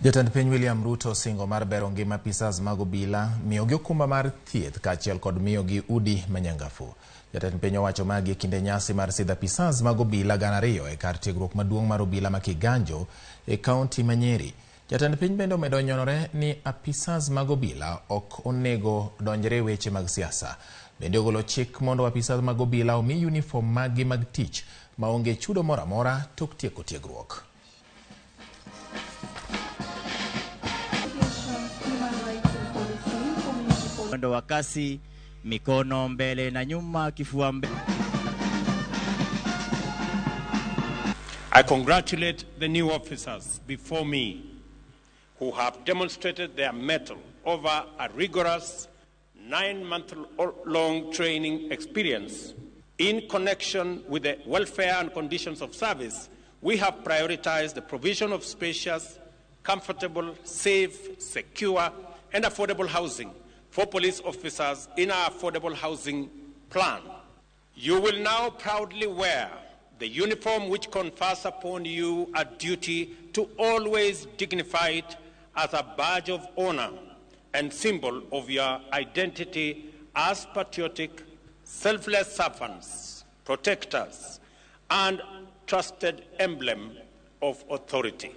Jatend piny William Ruto osingo mar bero ngima apisas mag obila, miyogi okumba mar thieth kaachiel kod miyogi udi manyangafu. Jatend piny owacho magi e kinde nyasi mar sidho apisas mag obila 2,000 e kar tiegruok maduong' mar obila ma Kiganjo e kaunti ma Nyeri. Jatend piny bende omedo nyonore ni apisas mag obila ok onego donjre e weche mag siasa. Bende ogolo chik mondo apisas mag obila omi uniform maggi mag tich maonge chudo moro amora tok tieko tiegruok. Mwendo wa kasi, mikono mbele na nyuma, kifua mbele. I congratulate the new officers before me who have demonstrated their mettle over a rigorous 9-month-long training experience. In connection with the welfare and conditions of service, we have prioritized the provision of spacious, comfortable, safe, secure, and affordable housing for police officers in our affordable housing plan. You will now proudly wear the uniform which confers upon you a duty to always dignify it as a badge of honor and symbol of your identity as patriotic, selfless servants, protectors, and trusted emblem of authority.